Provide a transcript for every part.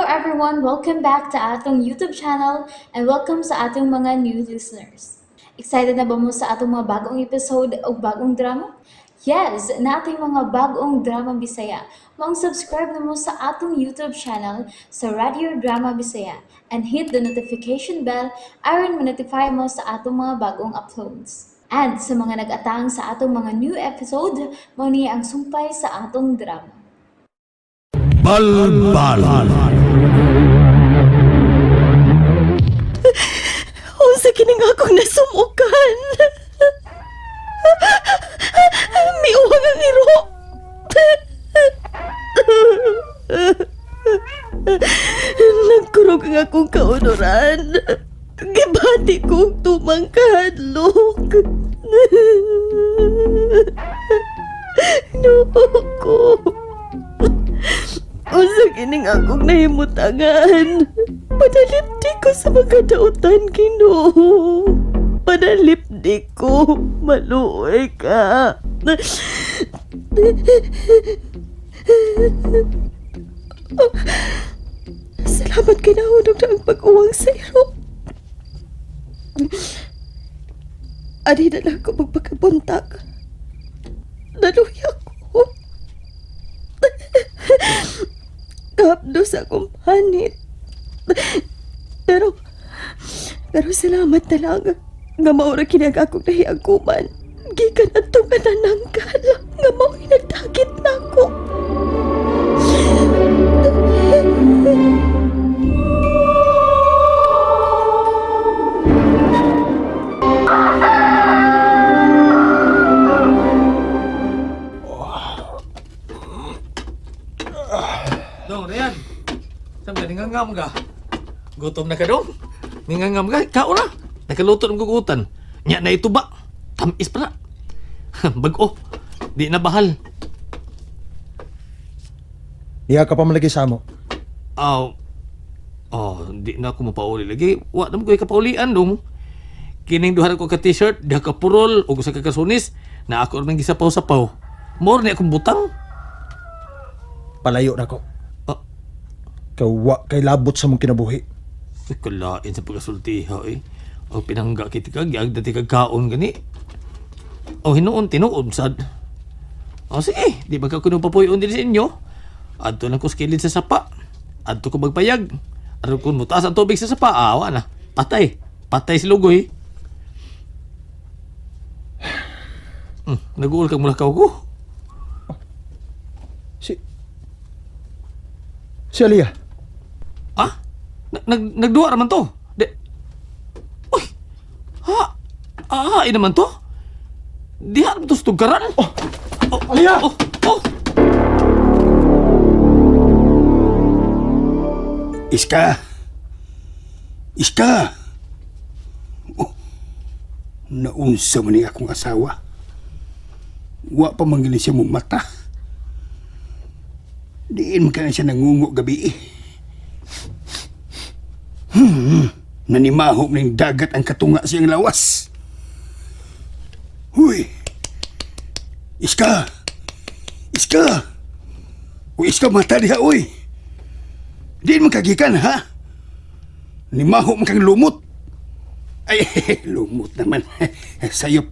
everyone! Welcome back to atong YouTube channel and welcome sa atong mga new listeners. Excited na ba mo sa atong mga bagong episode o bagong drama? Yes, nating mga bagong drama Bisaya. Maong subscribe na mo sa atong YouTube channel sa Radio Drama Bisaya and hit the notification bell aron ma-notify mo sa atong mga bagong uploads. And sa mga nag-atang sa atong mga new episode, mao ni ang sumpay sa atong drama. Balbal. Unsa kini nga akong nasumukan? Miuwang ang iro. Nagkurog ang akong kaunuran. Gibati ko og tumang kahadlok. Noo ko. Unsa kining akong nahimutangan? Panalipdi ko sa mga dautan, Ginoo. Panalipdi ko. Maluoy ka. Salamat kay nahunog na ang pag-uwang sa iro. Ani na lang ko magpakabuntag. Naluya ko. Kapdo sa akong panit. Pero salamat na lang nga maura kinag akong nahiaguman. Gikan atong nananggal nga mao'y nagdagit na ako. Dong, Rian. Saan ka? Ningangam ka? Gutom na ka, Dong? Ningangam ka? Kao na. Nakaluto ng gugutan. Nya na ito ba? Tamis pa na. Bag-o. Di na bahal. Diha ka pa man lagi sa amo. Aw. Oh, di na ako mapauli lagi. Wa na mo ko'y kapaulian, Dong. Kining duha ko ka t-shirt, diha ka purol, o sa kakasunis, na ako nang gisapaw-sapaw. More ni akong butang. Palayo na ko. Ah. Kawa kay labot sa mong kinabuhi. Uy, kalain sa pagkasultiha eh. O pinangga kiti kag, yag dati kag kaon gani. O hinuon, tinuod sad. O sige, di ba ka kuno papuyon din sa inyo? Adto lang ko sa kilid sa sapa. Adto ko magpayag. Aron kun mutaas ang tubig sa sapa, awa na. Patay. Patay si Lugoy. Naguol kag mulakaw ko. Si Aliyah. Ah? Nagduwa raman to. De. Uy. Ha? Ah, ay naman to. Diha naman to sa tugaran. Oh. Oh, Aliyah! Oh, oh. Iska! Iska! Oh, naunsa man ni akong asawa. Wa pa man gini siya mo mata. Diin man ka na siya nangungo gabi eh. Nanimaho ning dagat ang katunga siyang lawas. Huy! Iska! Iska! Uy, iska mata diha, uy! Diin man kagikan, ha? Nimaho man kang lumot. Ay, lumot naman. Sayop.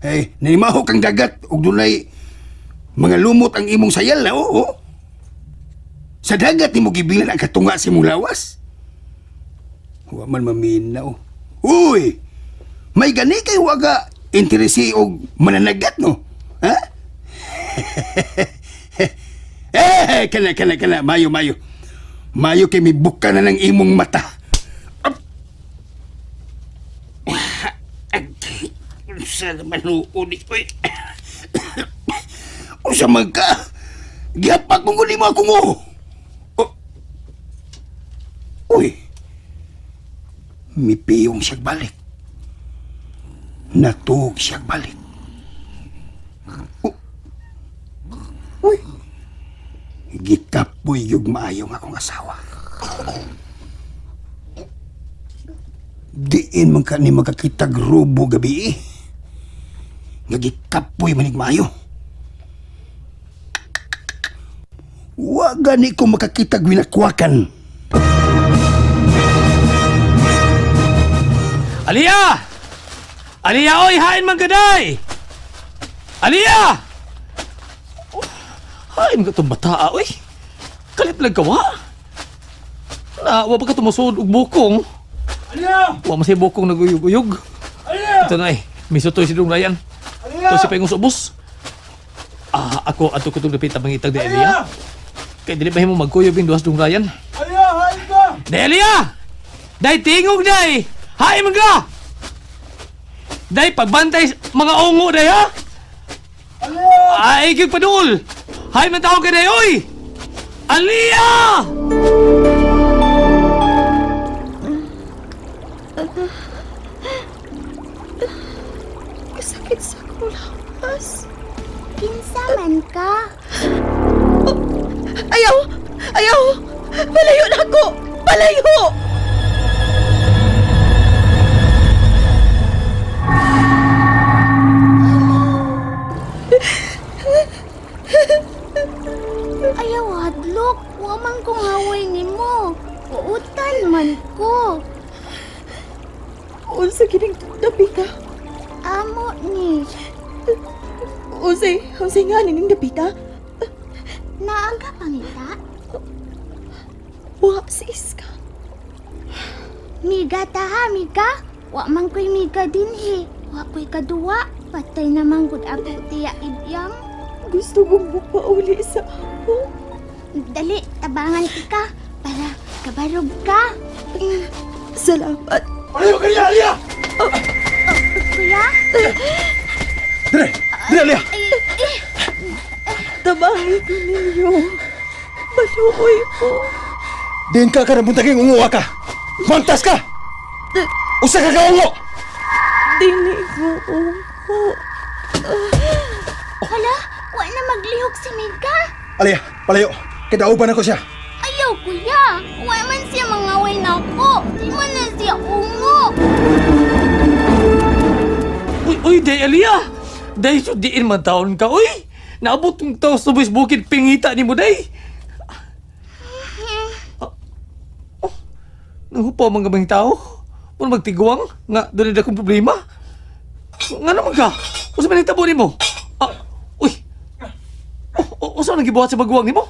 Ay, nimaho kang dagat ug dunay mga lumot ang imong sayal na, oo. Sa dagat nimo gibilan ang katunga sa imong lawas. Wa man maminaw. Uy! May gani kay waga interesi og mananagat no? Ha? Eh, kana kana kana mayo mayo. Mayo kay mibuka na ng imong mata. Up. Unsa naman uuni oy. Unsa man ka? Gihapak mo gud mo akong uho. Oh. Uy. Mipiyong siyag balik. Natuog siyag balik. Oh. Uy. Gikapoy yung maayong akong asawa. Diin man ka ni magkakitag rubo gabi eh. Nga gikapoy manig maayo. Wa gani ko makakitag winakwakan. Aliya! Aliya, oy, hain man gaday! Aliya! Oh, hain ka itong bata, oy. Kalit lang ka, wa? Na, wa pa ka tumusod og bukong. Aliya! Wa man say bukong naguyog-uyog. Aliya! Ito na eh, may sutoy si Dong Ryan. Aliya! Ito si Pengos Ubos. Ah, ako ato ko itong dapit ang mangitag ni Elia. Kaya dili ba mo magkuyog yung duwas Dong Ryan? Aliya, hain ka! Day Elia! Day tingog day! Hain man ka! Day pagbantay mga ungo day ha! Aliya! Ay, gyud padul! Hay man tawag ka day oy! Alia! Kasakit sa akong lawas. Kinsa man ka? Ayaw! Ayaw! Palayo na ako! Palayo! Ayaw hadlok, wa man ko ngaway nimo. Uutan man ko. Unsa kining dapita? Amo ni. Unsay, unsay nga nining dapita? Naa ka pangita? Wa si Iska. Miga ta ha, miga. Wa man ko'y miga dinhi. Wa ko'y kaduwa. Patay naman gud ako tiya ibyang. Gusto kong mupauli sa ako. Dali, tabangan ka para kabarog ka. Salamat. Palayo ka niya, Aliya! Kuya? Dire! Dire, Aliya! Tabangi ko ninyo. Maluoy ko. Diin ka ka buntaging unguwa ka! Mantas ka! Usa ka ka ungo! Dili ko ungo. Hala, wa na maglihok si Miga. Aliya, palayo! Kay dauban ako siya. Ayaw, kuya. Wa man siya mangaway nako. Di man na siya ungo. Uy, uy, day Alia! Day, so diin man taon ka, uy! Naabot ng tao sa Buwis Bukid, pingita ni mo, day! Ah, oh, nanghupaw man gamay tao. Muna magtiguang, nga, doon na akong problema. Nga naman ka? Usa man nagtabo nimo? Ah, uy! Oh, oh, usa man gibuhat sa baguang nimo?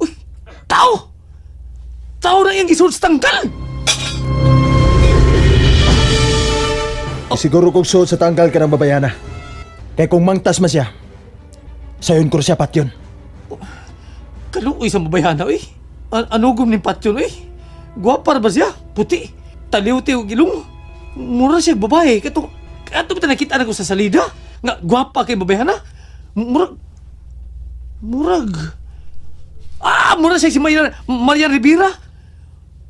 Uy, tao! Tao na iyang gisulod sa tangkal! Siguro kong suod sa tanggal ka ng babayana. Kay kung mangtas man siya, sayon ko siya patyon. Kaluoy sa mabayana, uy. Anugom ni Patyon, uy. Gwapa ra ba siya? Puti. Taliw-tiw og ilong. Mura siya babae. Kato, kato ba nakita na ko sa salida? Nga, gwapa kay babayana. Murag, murag. Ah, mura siya si Maria, Maria Rivera.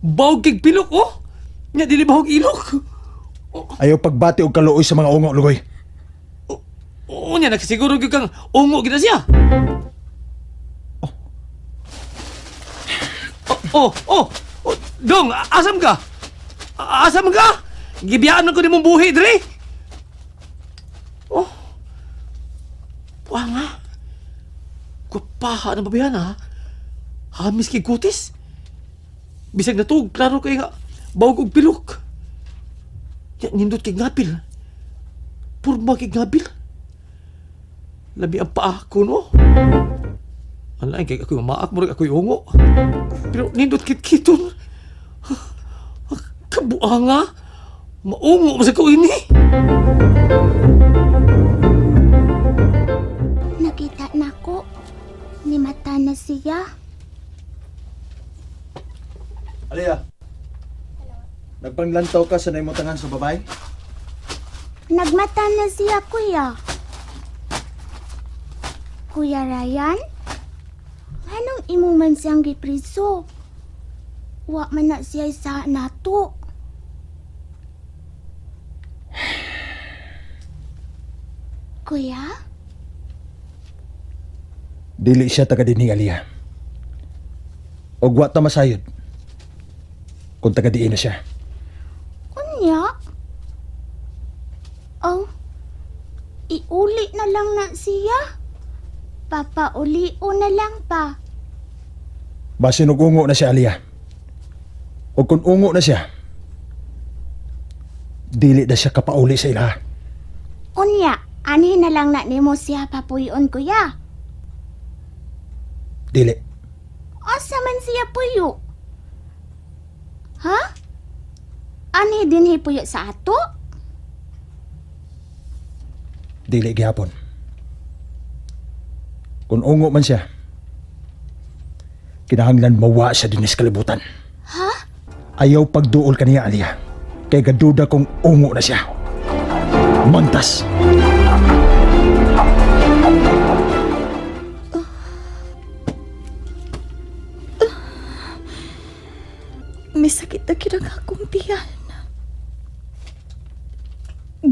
Bawag kay pilok, oh. Nya, dili bahog ilok. Ayaw pagbati og kaluoy sa mga ungo, Lugoy. Oo niya, nakasiguro gyud kang ungo gina siya. Oh, oh, oh, oh, Dong, asam ka? Asam ka? Gibiyaan man ko nimong buhi, dre. Oh. Buha nga. Gupaha na babayan, ha? Hamis kay kutis. Bisag na tug, klaro kay nga, bawag og pilok. Ya, nindot kay ngapil. Purma kay ngabil. Labi ang paa ko, no? Alay, kay ako'y mamaak, murag ako'y ungo. Pero nindot kit-kiton. Kabuanga. Maungo mo sa ko ini. Nakita nako. Ni mata na siya. Aliya, nagpanglantaw ka sa naimutangan sa babae? Nagmata na siya, kuya. Kuya Ryan? Anong imo man siyang gipriso? Wa man na siya sa nato. Kuya? Dili siya taga dinhi, Aliya. Og wa ta masayod kung taga diin na siya. Unya? Oh, iuli na lang na siya. Papaulio na lang pa. Basin og ungo na siya, Aliya. Og kung ungo na siya, Dili na siya kapauli sa ila. Unya, anhi na lang na nimo siya papuyon, kuya. Dili. Asa man siya puyo? Ha? Anhi dinhi puyo sa ato? Dili gihapon. Kung ungo man siya, kinahanglan mawa siya dinhi sa kalibutan. Ha? Ayaw pagduol kaniya, Aliyah. Kay gaduda kong ungo na siya. Mantas! May sakit na gyud ang akong tiyan.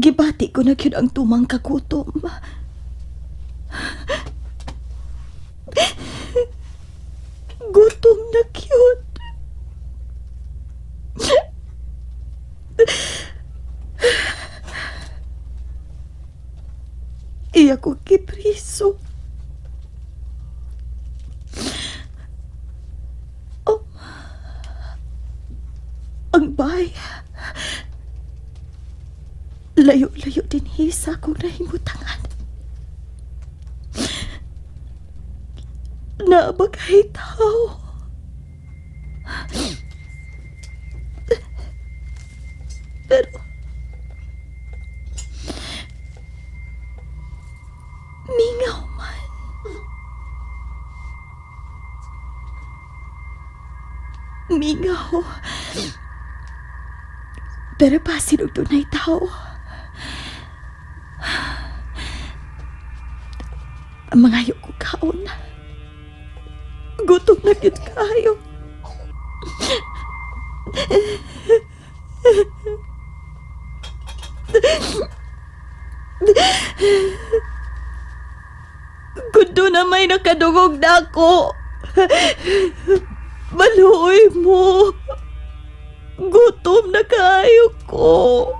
Gibati ko na gyud ang tumang kagutom. Gutom na gyud. Iya ko gipriso. Oh. Ang bay. Layo-layo din hisa kong nahimutangan. Naabagay tao. Pero mingaw man. Mingaw. Pero basin og dunay tao. Mangayo ko kaon. Gutom na gyud kaayo. Kundo na may nakadungog na ako. Maluoy mo. Gutom na kaayo ko.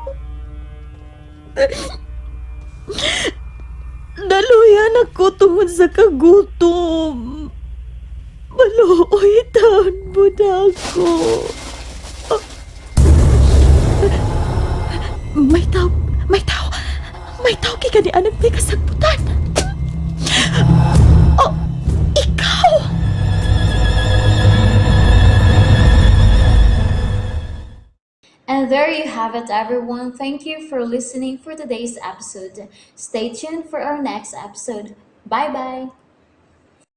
Daluyan ako tungod sa kagutom. Maluoy taon mo na ako. May tao, may tao, may tao kay kani anang may kasagputan. Oh, ikaw! And there you have it, everyone. Thank you for listening for today's episode. Stay tuned for our next episode. Bye bye.